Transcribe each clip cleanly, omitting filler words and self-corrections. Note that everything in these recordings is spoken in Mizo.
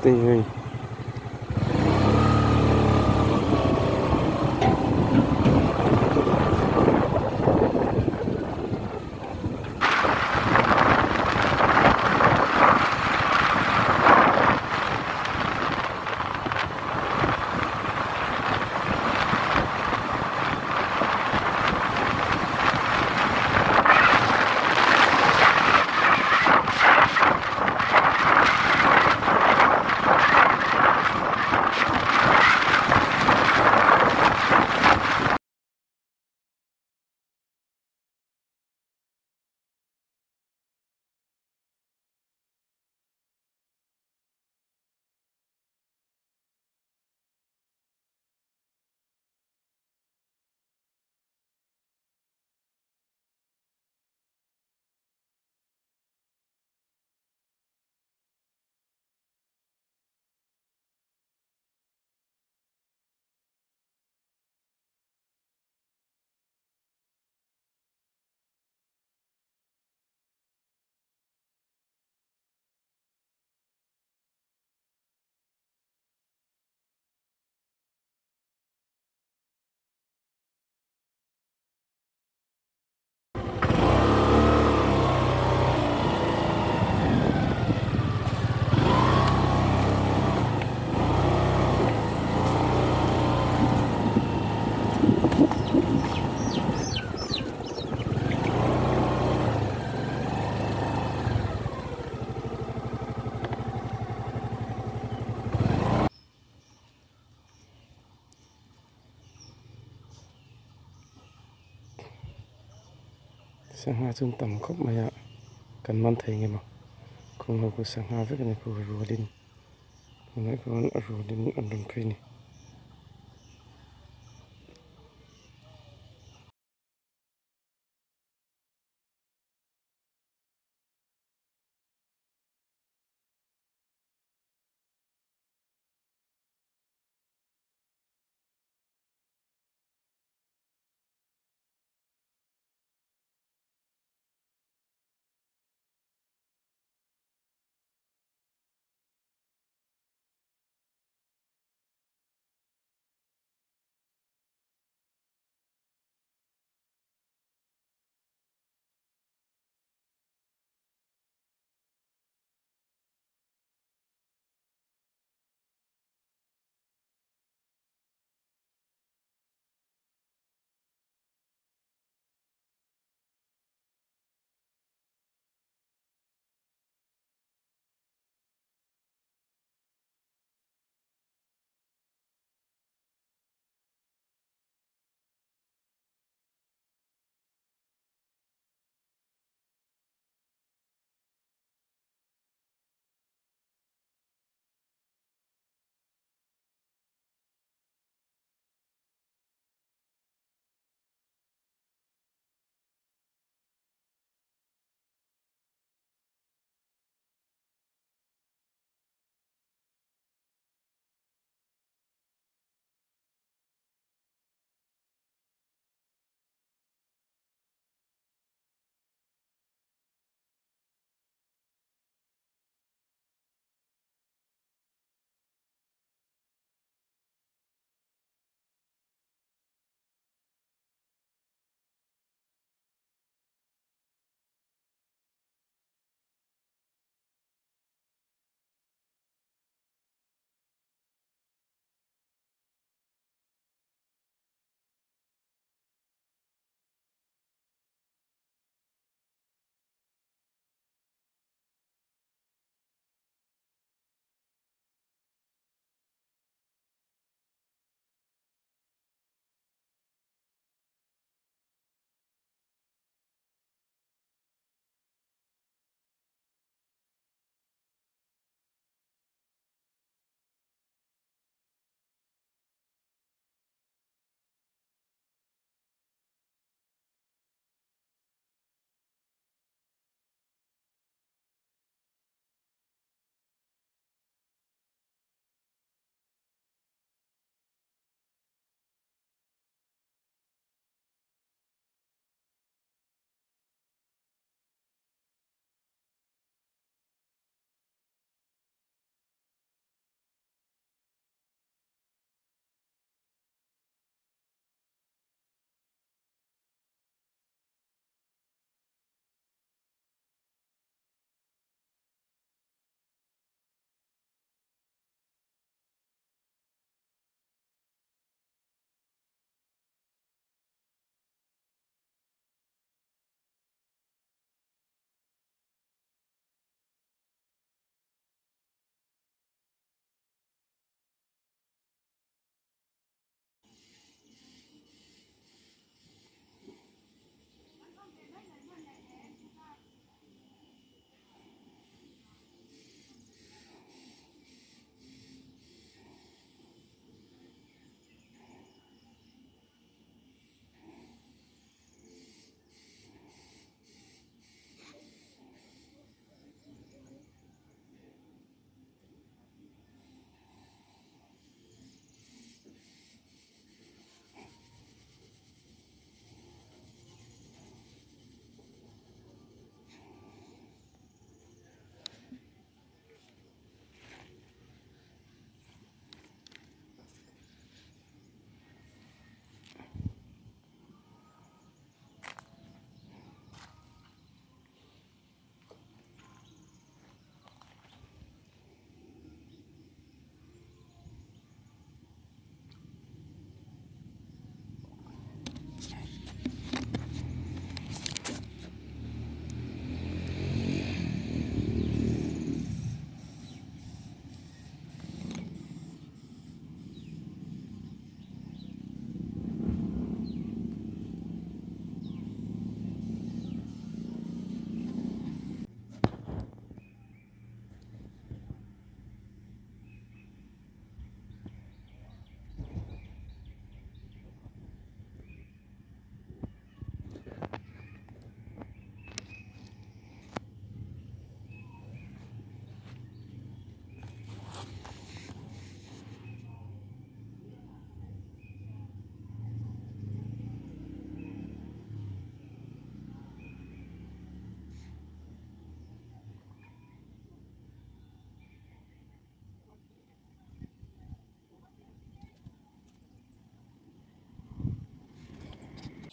Te hei. Sangha chu an tam khawp mai a kan man thei nge maw kawng ho khu sangha vek a ni khu rualin tunah chuan a rualin an rawn phei a ni.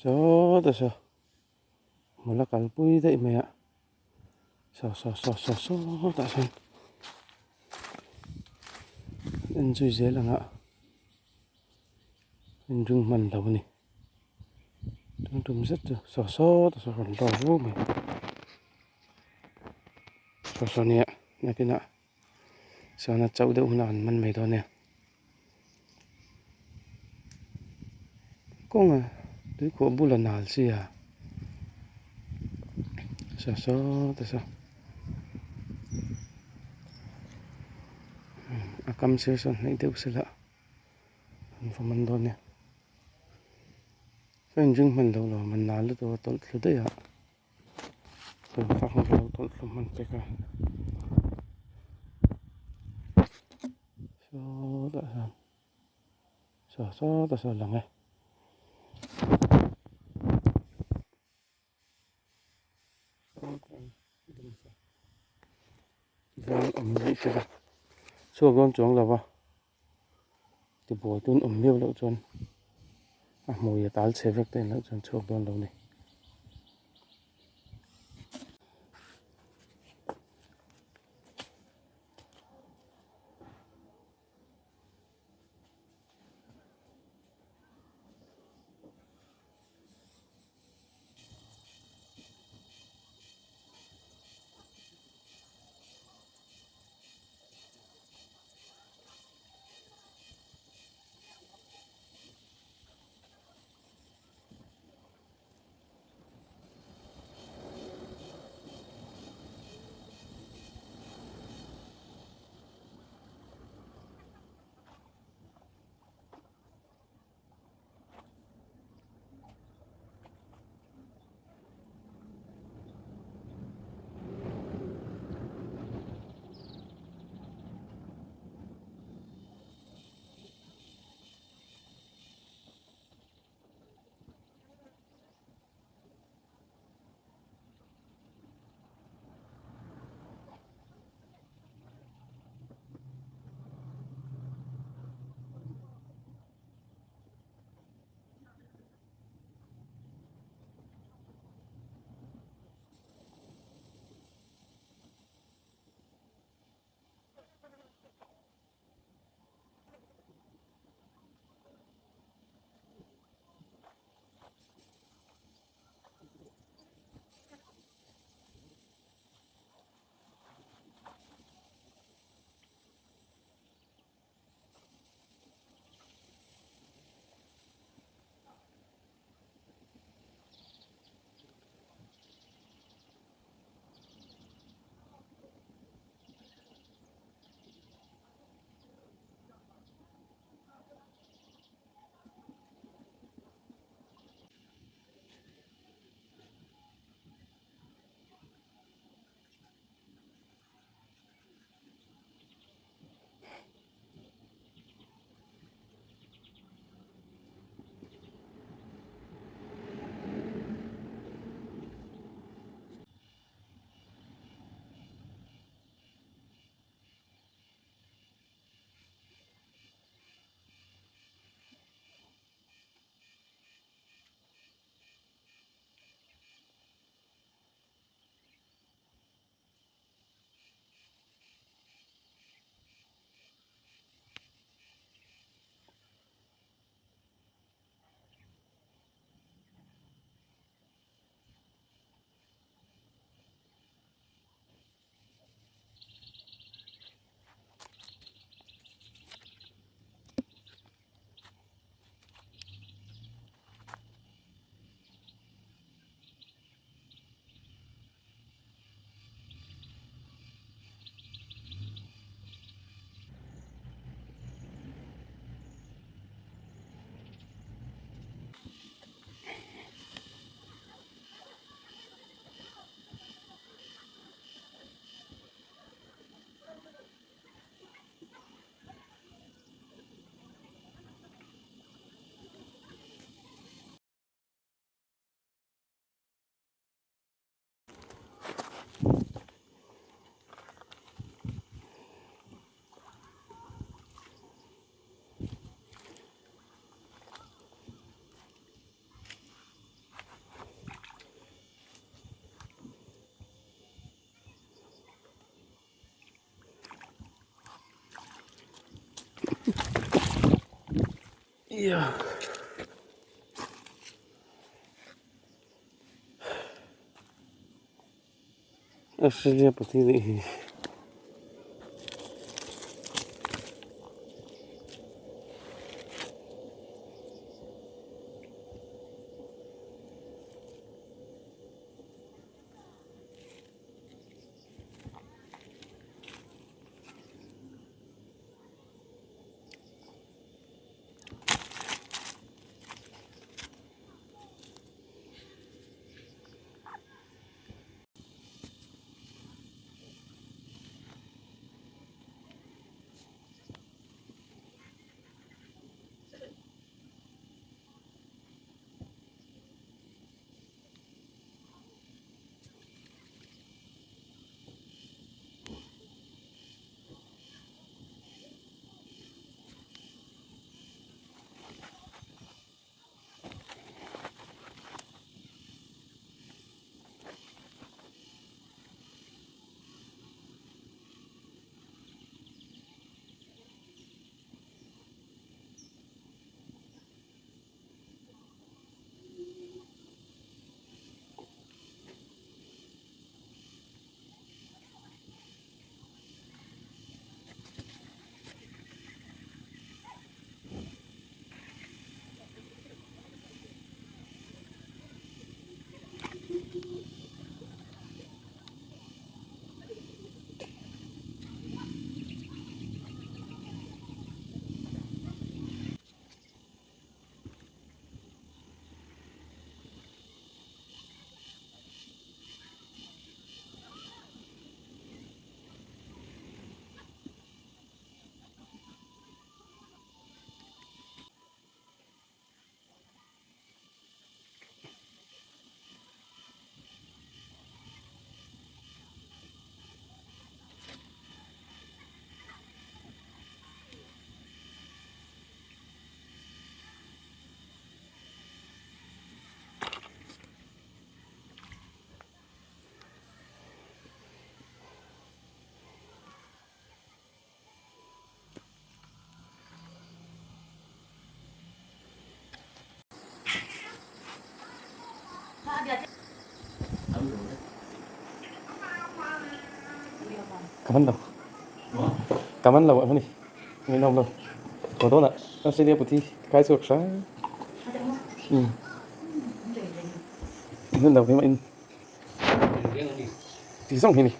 Sawtah saw hmul a kalpui daih mai a saw saw saw saw sawtah sawn en zui zel ang a inring hman lo a ni tum tum zet chu saw sawtah saw rawn lawr vu mai saw saw nia nakinah Chuan a chauh deuh hunah an man mai dawn e. Kawnga tuikhuah bula nal chi a saw saw te saw a kam sir sawn hnaih deuh sela an va man dawn e. Ka inring hman loh lo man nal lutuk a tawlh thlu daih a. Sawtah sawn saw sawtah sawn a lang e. Tichuan awm rih se la chhuak dawn chuang lo va tibuai tun awm miau loh chuan a hmui a tal chhe vek te loh chuan chhuak dawn lo a ni. Australia pahnih nih hi. Ka man lo ka man lo a ni ngaihnawm lo haw dawnah Australia puthi ka kai chhuak hram umm hmun lo hi mah in ti zawng hi ni.